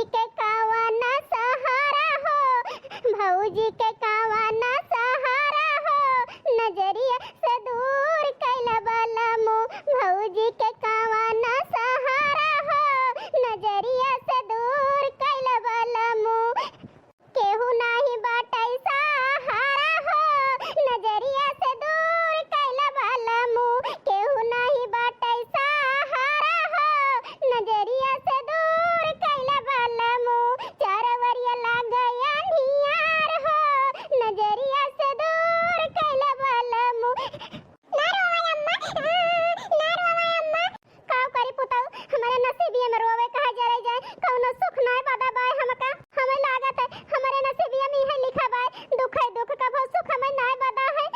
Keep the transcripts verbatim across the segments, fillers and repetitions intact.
के कवन सहारा हो, भौजी के कवन सहारा हो, नजरिया से दूर कैला बलमू, भौजी के कवन सहारा हो, नजरिया से दूर कैला बलमू। केहू नाही बाटै सहारा हो, नजरिया से दूर कैला बलमू। केहू नाही बाटै सहारा हो, नजरिया से दूर कैला बलमू। चारवरिया लागै अन्हियार हो, नजरिया से दूर कैला बलमू। ना रोवै अम्मा, ना रोवै अम्मा। काव करी पुतऊ, हमरे नसीबिये में रोवे कहा जरे जाए, कौनो सुख नाय बदा बाय हमका। हमें लागत है, हमरे नसीबिये में इहे लिखा बाय, दुख है दुख, कभो सुख हमें नाय बदा है।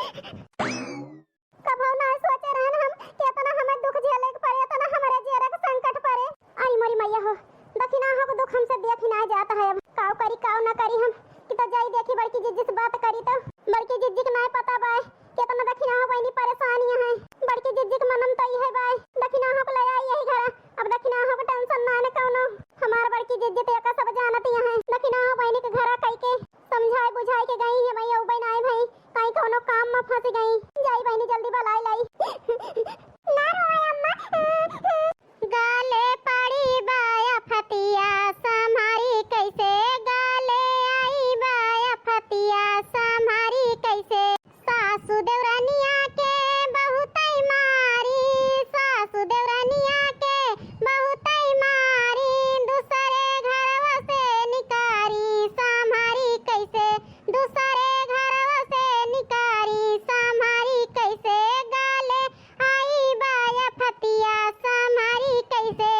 कभो नाय सोचे रहन हम कि इतना हमें दुख झेले के पड़े, इतना हमरे जियरा के संकट पड़े। आई मोरी मैया हो, दखिनाहो के दुख हमसे देखी नाय जात है। अब काव करी, काव ना करी हम, कि तो जाई देखी बड़की जिज्जी से बात करी तो। बड़की जिज्जी के नाय पता बाय, केतना दखिनाहो बहिनी परेशानियां हैं। बड़की जिज्जी के मनम तो इहे बाय, दखिनाहो के ले आई यही घरा। अब दखिनाहो के tension ना न कौनो। हमार बड़की जिज्जी तो एका सब जानत ही हैं। दखिनाहो बहिनी के घरा कई के समझाए बुझाए के गई है भैया, उबे नाय भई, कहीं कौनो काम में फंस गई। जाई बहिनी जल्दी बलाई लाई। ना रोए अम्मा। गाले पड़ी बाया फतिया, संभारी कैसे? गाले आई बाया फतिया, संभारी कैसे? सासु देवरनिया के बहुतै मारी, सासु देवरनिया के बहुतै मारी, दूसरे घरवा से निकारी, संभारी कैसे? दूसरे घरवा से निकारी, संभारी कैसे? गाले आई बाया फतिया, संभारी कैसे?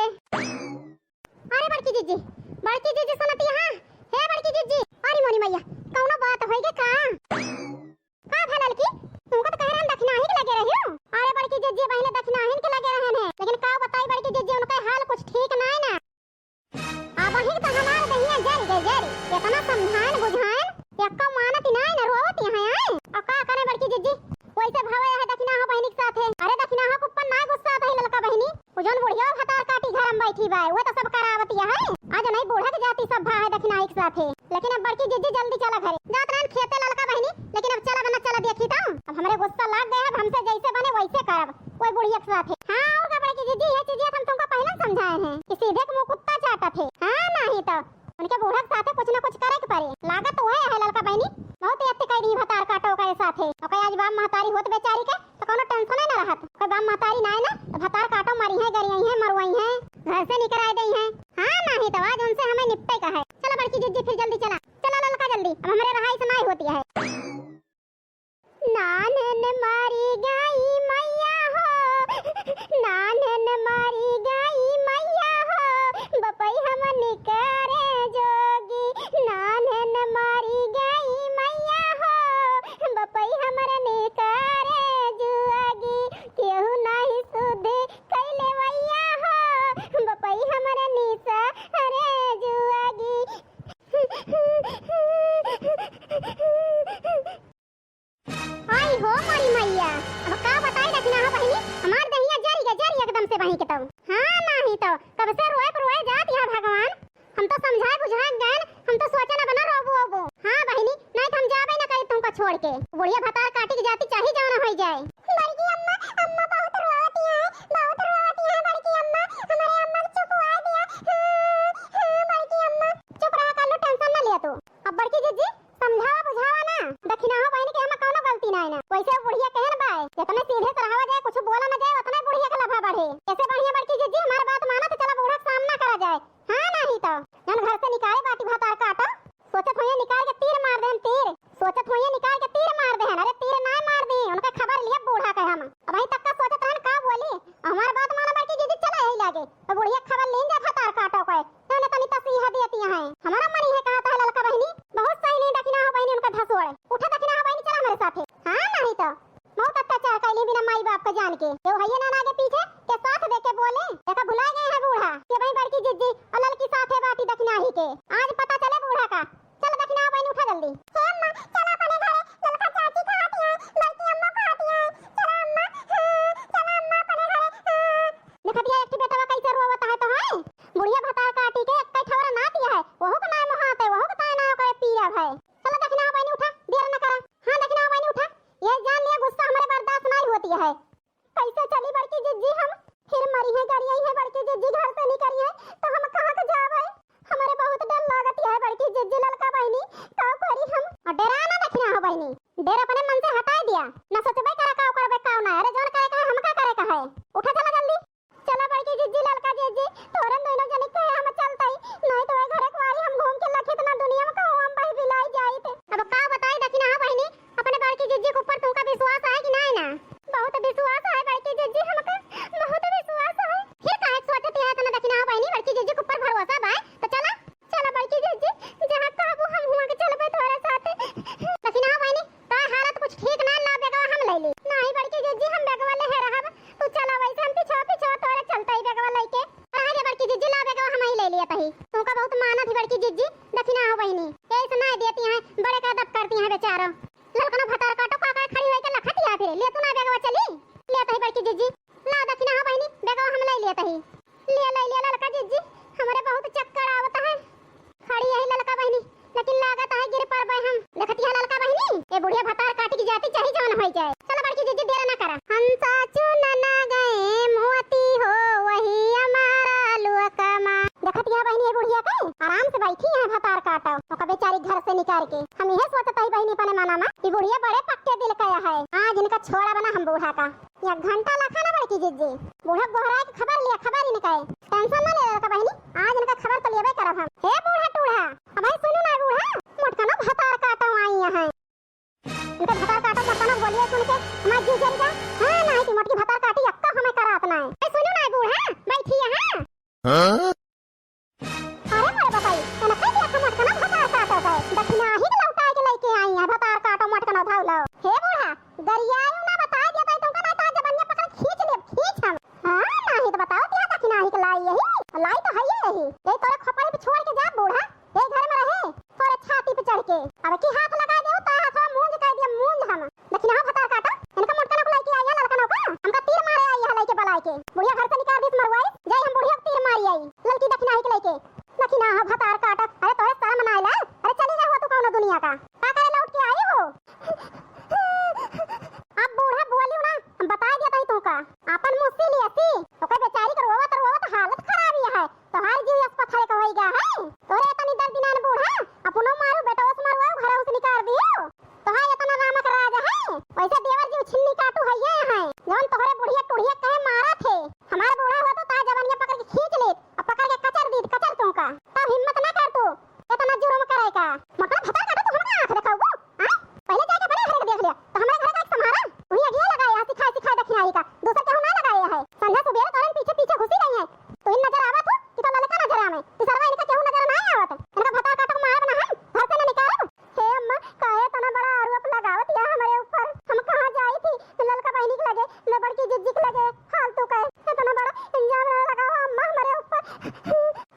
अरे बड़की जिज्जी, बड़की जिज्जी सुनती हाँ? हे बड़की जिज्जी, अरे मोरी मैया, कौनो बात होई गे का? का भा ललकी, तुमको तो कह रहन दखिनाही के लगे रही हो। अरे बड़की जिज्जी, बहिने दखिनाहिन के लगे रहन है, लेकिन का बताई बड़की जिज्जी, उनका हाल कुछ ठीक नाय ना। अब ही तो हमार दहिया जर गए जर, इतना समझान बुझान, यक्का मानत ही नाय ना, रोवत यहाँ आए। और का करे बड़की जिज्जी, वैसे भवे है दखिनाहो बहिनी के साथे। अरे दखिनाहो के ऊपर ना गुस्सा आता है ललका बहिनी, वो जौन बुढ़िया भतार काटी घर में बैठी बाय, वो तो सब करावत ही है। आज नहीं बूढ़ा के जाति सब भा है दखिनाही के साथे। लेकिन अब बड़की जिज्जी जल्दी चला घरे, जात रहन खेते ललका बहिनी, लेकिन अब चला बना चला देखी तो। अब हमरे गुस्सा लाग गया, अब हमसे जैसे बने वैसे करब, कोई बुढ़िया के साथे। हाँ और का बड़की जिज्जी, ये चीजें हम तुमको पहले समझाए हैं कि सीधे के मुंह कुत्ता चाटत है। हाँ नहीं तो उनके बूढ़ा के साथे कुछ ना कुछ करे के पड़े। लागत वह है ललका बहिनी, बहुत अति कह दी भतार काटो के साथे। ओके आज बाप महतारी होत बेचारी के तो कोनो tension ही ना रहत। कोई बाप महतारी नाय ना तो भतार काटो मरी है, गरियाई है, मरवाई है, घर से निकराए दई है। हाँ नहीं तो आज उनसे हमें निपटे का है। चला बड़की जिज्जी फिर जल्दी चला, चला ललका जल्दी, अब हमरे रहाई से नाय होती है। नान्हन मारी गई मैया हो, नान्हन मारी गई मैया हो, बपई हमन करे जोगी। नान्हन मारी गई मैया हो, बपई हमर निकारे जुआगी। केहू नाही सुध कैले मैया हो, बपई हमर निसा अरे जुआगी। आई हो मोरी मैया, अब का बताई दखिनाहो बहिनी, हमार दहिया जरी के जरी एकदम से बही के तऊ। हाँ नाही तो कब से रोए पर रोए जात यहाँ भगवान। हम तो समझाए बुझाए गए, हम तो सोचे ना बना रोबो ओबो। हाँ बहिनी, नहीं तो हम जाबे ना करी तुमको छोड़ के। बुढ़िया भतार काटी के जाती चाही जौन हो जाए। बड़की अम्मा, अम्मा बहुत रोवती है, बहुत रोवती है बड़की अम्मा, हमारे अम्मा के चुपवा दिया। हाँ, हाँ, बड़की अम्मा। चुप रहा कालू, tension ना लिया तू। अब बड़की जिज्जी, समझावा बुझावा ना, दखिनाहो बहिनी के हमें कौनो गलती ना है ना। वैसे वो बुढ़िया कहन बाय, जितने सीधे से रहवा जाए, कुछ बोला ना जाए, उतने बुढ़िया के लफा बढ़े। ऐसे बढ़िया बड़की जिज्जी हमार बात माना तो चला बूढ़ा के सामना करा जाए। हाँ नाही तो जौन घर से निकाले बाटी भतार काटो, सोचत होइए निकाल के तीर मार देन तीर, सोचत होइए निकाल के तीर मार देन। अरे तीर ना मार दी, उनका खबर लिया बूढ़ा के हम। अब वहीं तक का सोचत रहन का बोली, हमार बात माना बड़की जिज्जी चला यही लागे। तो बुढ़िया खबर लीन जा भतार काटो के। तने तनी तसीहा दियती हैं। हमारा मन इहे कहत है ललका बहिनी, बहुत सही नहीं दखिनाहो बहिनी उनका धसोड़े। उठा दखिनाहो बहिनी, चला हमरे साथे। हाँ, नाही तो बहुत अत्याचार कैली बिना माई बाप के जान के। केहू हइये ना आगे पीछे के साथ दे के बोले। देखा भुला गए हैं बूढ़ा कि भाई बड़की जिज्जी और ललकी साथे बाटी दखिनाही के। आज पता चले बूढ़ा का। चल दखिनाहो बहिनी उठा जल्दी। हे अम्मा, चला अपने घरे, ललका चाची कहती है, बड़की अम्मा कहती है। चला अम्मा, हाँ, चला अम्मा अपने घरे, हाँ। देखा दिया एक ठे बेटवा कैसे रोवत है तो है। बुढ़िया भतार काटी के एक ठौरा ना दिया है। बड़की जिज्जी, दखिना हो बहिनी, यही से नाहीं देती हैं, बड़े का अदब करती हैं बेचारो। ललकनो भतार काटो, का का खड़ी होई के लखत या फिर, ले तू ना बेगवा चली, ले तही बड़की जिज्जी, ला दखिना हो बहिनी, बेगवा हम ले लेत ही, ले ले ले ललका जिज्जी, हमरे बहुत चक्कर आवत है। खड़ी यही ललका बहिनी, लेकिन लागत है गिर पड़बे हम। देखती है ललका बहिनी, ये बुढ़िया भतार काटी की जाती चाहे जवन होई जाए। चला बड़की जिज्जी, देर ना करा। हंसा चुनना गए मोती हो, वही हमारा लुअकमा। देखती है बहिनी, ये बुढ़िया के आराम से बैठी है भतार काटो, ओका बेचारी घर से निकाल के। हम यह सोचत ही बहिनी अपने मना में, ये बुढ़िया बड़े पक्के दिल का है, आज इनका छोड़ा बना हम बूढ़ा का। एक घंटा लखा ना बड़की जिज्जी, बूढ़ा गोहराए के खबर लिया, खबर इनका है। टेंशन ना ले ललका बहिनी, आज इनका खबर तो लेबे करब हम। हे बूढ़ा टूढ़ा, अबे सुनू ना बूढ़ा, मोटकनो भतार काटो आई यहाँ। इनका भतार काटो मोटकनो बोलिए सुन के हमार जी जल जा। हाँ, नाहीं कि मोटकी भतार काटी अक्का हमें करात नाहीं। ए सुनू ना बूढ़ा, बैठी यहाँ। हाँ? अरे मोरे बताई, तने कह दिया था मोटकनो भतार काटो गए। दखिना ही के लौटाए के लेके आई है, भतार काटो मोटकनो धाव लो। हे बूढ़ा, गरियायु ना बताए दिया ताई तुमका नाहीं तो आज जबनिया पकड़ खींच लेब, खींच हम। हाँ, नाहीं तो बताओ दिया दखिना ही के लाई यही, लाई तो है यही। यही तोरे खोपड़ी पे छोड़ के जा बूढ़ा, यही घर में रहे, तोरे छाती पे चढ़ के। अब की हाथ लगा दे, तार हाथवा मूंज कर दिया, मूंज हम। दखिना हो भतार काटो, इनका मोटकनो को लेके आई है ललकनो का, हमका तीर मारे आई है लेके बलाए के। बुढ़िया घर से निकाल दी मरुआई, जाई हम बुढ़िया को तीर मारी आई, ललकी दखिना ही के लेके। दखिना हो भतार काटो, अरे तोरे शर्म ना आइला, अरे चली जा हो तू कौनो दुनिया का, का करे लौट के आई हो। अब बूढ़ा बोलियो ना, हम बताए दिया ताई तुमका, आपन मुँह सी लिया सी, ओकर बेचारी के रोवत रोवत हालत खराब ही है। तोहार जीव अस्पताल का होई गा है। तोरे इतनी दर्दिनान बूढ़ा, अपनो मारू, बेटवो से मरवाओ, घरवो से निकाल दियो। तोहार इतना नामक राज है, वैसे देवर जीव छिन्नी काटू है ये है। जौन तोहरे बुढ़िया टुढ़िया कहे मारा थे, हमार बूढ़ा हुआ तो तार जबनिया पकड़ के खींच लेत, अब पकड़ के कचर दीत, कचर तुमका। तब हिम्मत ना कर तू, इतना जुर्म करे का। मोटका भतार काटो, तू हमका आँख देखाऊ, हाँ? पहले जाके अपने घरे के देख लिया, तो हमारे घर का एक संभारा। वही अगिया लगाए है, सिखाए, सिखाए दखिनाही का। दूसर केहू ना लगाए है। संझा सुबेरे तोरन पीछे, पीछे घुसी रही है। तू ही नजर आवत हो कि तो ललका नजर आवे। तीसरवा इनका केहू नजर ना आवत। इनका भतार काटो मार बना हम, घर से ना निकालब। हे अम्मा, काहे इतना बड़ा आरोप लगावत या हमारे ऊपर? हम कहाँ जाई थी? ललका बहिनी के लगे, न बड़की जिज्जी के लगे। फालतू का इतना बड़ा इल्जाम ना लगाओ अम्मा हमारे ऊपर।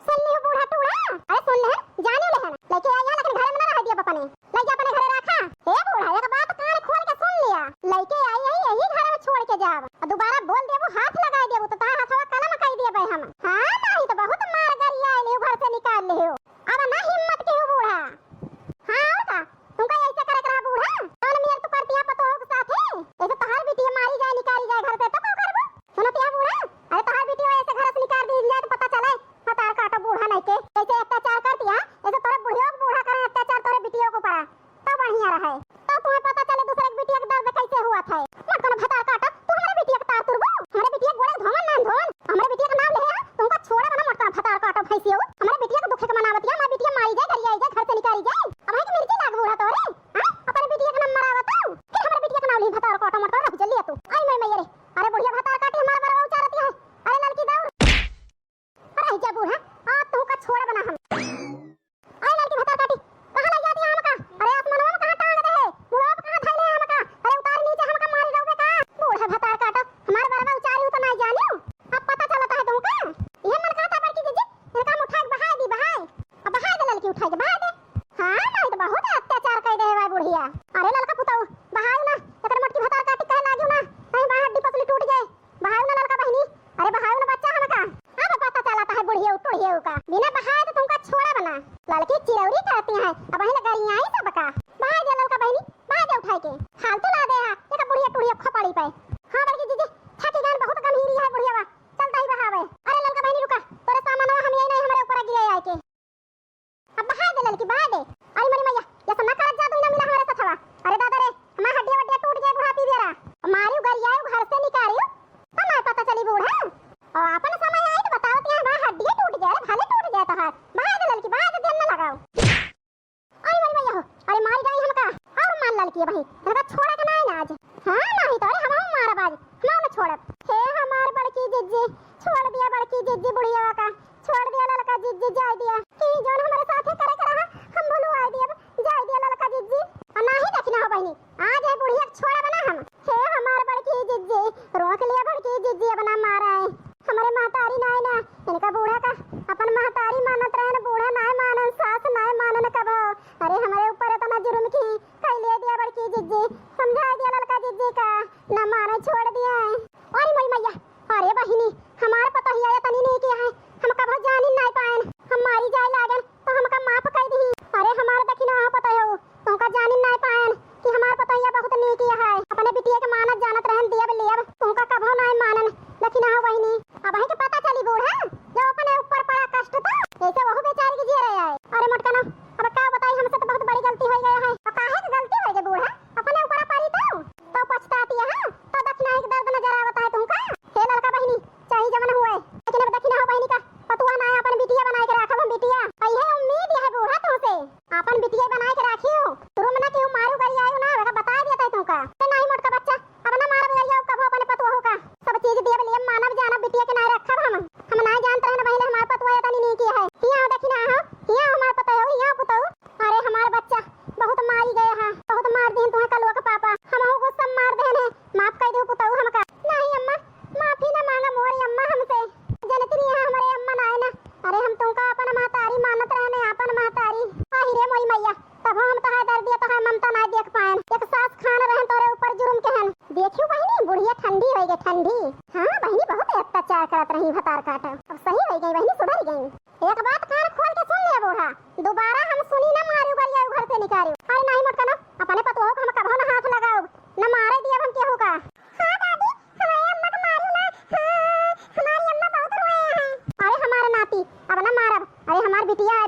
सुन लियो बूढ़ा टूढ़ा, अरे सुन ले, जाने ले हन, लेके आया लेकिन घर में ना रह दिया अपने, ले जा अपने घरे रखा। हे बूढ़ा, एक बात कान खोल के सुन लिया, लेके आई है यही घर में छोड़ के जाब, और दोबारा बोल देबू, हाथ लगाई देबू तो तार हथवा कलम कई देबे हम। हाँ, नहीं तो बहुत मार गरिया लियो, घर से निकाल लियो, अब ना हिम्मत के हो बूढ़ा। हाँ, और का? तुमका ऐसे करे के रहा बूढ़ा? कौन मेर तू करती है पतोह के साथे? ऐसे तोहार बिटिया मारी जाए, निकाली जाए घर से, तो का करबू? सुनत या बूढ़ा? अरे तोहार बिटिया ऐसे घर से निकाल दी जाए तो पता चले, भतार काटो बूढ़ा नहीं के। ऐसे अत्याचार करती है, ऐसे तोरे बुढ़ियो के बूढ़ा करे अत्याचार तोरे बिटियो के ऊपर। तो बढ़िया रहे। तो तुम्हें पता चले दूसरे के बिटिया के दर्द कैसे हुआ था। मत कोनो भतार काटो, तू हमारे बिटिया के तार तुरबू? हमारे बिटिया गोड़े धोवन ना धोवन। हमारे बिटिया का नाम ले है, तुमका छोड़ा बना मत कोनो भतार काटो भैंसियो। हमारे बिटिया के दुखे के मनावत या, हमारे बिटिया मारी जाए, गरियाई जाए, घर से निकाली जाए। अब है कि मिर्ची लाग बूढ़ा तोरे? हाँ? अपने बिटिया के नाम मरावत हो? फिर हमारे बिटिया के नाम ले भतार काटो मत कोनो, रह जल्दी तू। आई मैं मैया रे। अरे बुढ़िया भतार काटी हमार बरवा उचारती है। अरे ललकी दौड़। अरे जा बूढ़ा, आज तुमका छोड़ा बना हम। अरे ललकी भतार काटी, कहाँ लग जाती है हमका? अरे आसमानवा में कहाँ टांग दे है? मुड़वा पे कहाँ धइले है हमका? अरे उतार नीचे हमका मारी रहुवे का? बूढ़ा भतार काटो, हमार बरवा उचारी हो तो नाई जानियो। अब पता चलता है तुमका? ये मन कहता बड़की जिज्जी, इनका हम उठा के बहाए दी, बहाए। अब बहाए दे ललकी, उठा के बहाए दे। हाँ, नहीं तो बहुत अत्याचार कर दे है बुढ़िया। अरे ललका पुताऊ, बहाए ना, एकर मोटकी भतार काटी कहे लागियो ना, नहीं बा हड्डी पसली टूट जाए। बहायु ना ललका बहिनी, अरे बहायु ना बच्चा हमका। अब पता चलता है बुढ़िया टुढ़िया का, बिना बहाए तो तुमका छोड़ा बना। ललकी चिरौरी करती है, अब वहीं लगा रही आई सबका। बहाए दे ललका बहिनी, बहाए दे उठाई के। फालतू ला दे है, एक बुढ़िया टुढ़िया खोपड़ी पे। हाँ बड़की जिज्जी, थकी गन बहुत गंभीरी है बुढ़िया बा। चलता ही बहावे। अरे ललका बहिनी रुका, तोरे सामानवा हम यही नहीं हमारे ऊपर गिरे आए के। अब बहाए दे ललकी, बहाए दे। अरे मोरी मैया, ये सब ना करत जा, तू ना मिला हमारे सथवा। अरे दादा रे, हमार हड्डिया वड्डिया टूट जाए बुढ़ापी बेरा। मारियो गरियायो घर से निकालियो, तो ना पता चली बूढ़ा। और अपन समय आई तो बताओ, तिया हमार हड्डिया टूट जाए, भले टूट जाए तोहार। बहाए दे ललकी, बहाए दे, देर ना लगाओ। अरे मोरी मैया हो, अरे मारी जाई हमका। और मार ललकी भाई, हमका छोड़ा के ना ना आज। हाँ, नहीं तो अरे हम मारब आज, हम ना छोड़ब। हे हमार बड़की जिज्जी, छोड़ दिया बड़की जिज्जी बुढ़िया का। छोड़ दिया ललका जिज्जी, जाए दिया। ई जौन हमरे साथे करे के रहा, हम भुलवाए दिया, जाए दिया ललका जिज्जी। और नाही देखना हो बहिनी, आज ये बुढ़िया के छोड़ा बना हम। हे हमार बड़की जिज्जी, रोक लिया बड़की जिज्जी, अब ना मारा है। हमरे महतारी नाय ना, इनका बूढ़ा का अपन महतारी मानत रहे ना, बूढ़ा नाय मानन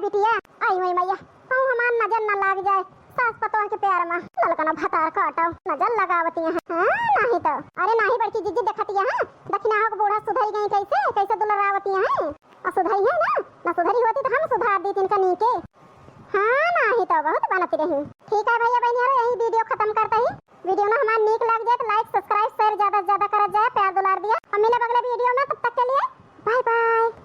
पिया, आई वही मैया, कहूँ हमार नजर न लाग जाए सास पतोह के प्यार मा। ललकना भतार काटो, नजर लगावती हैं। हाँ, नाही तो। अरे नाही बड़की जीजी देखतिया, हाँ, दखिनहा के बूढ़ा सुधरी गई कैसे, कैसे दुलरावती हैं। और सुधरी है ना, ना सुधरी होती तो हम सुधार दी इनका नीके। हाँ, नाही तो बहुत बनती रही। ठीक है भैया बहनी, अरे यही वीडियो खत्म करते ही। वीडियो ना हमार नीक लग जाए तो like, subscribe, share ज्यादा से ज्यादा करत जाए, प्यार दुलार दिया। और मिलब अगले वीडियो में, तब तक के लिए bye bye।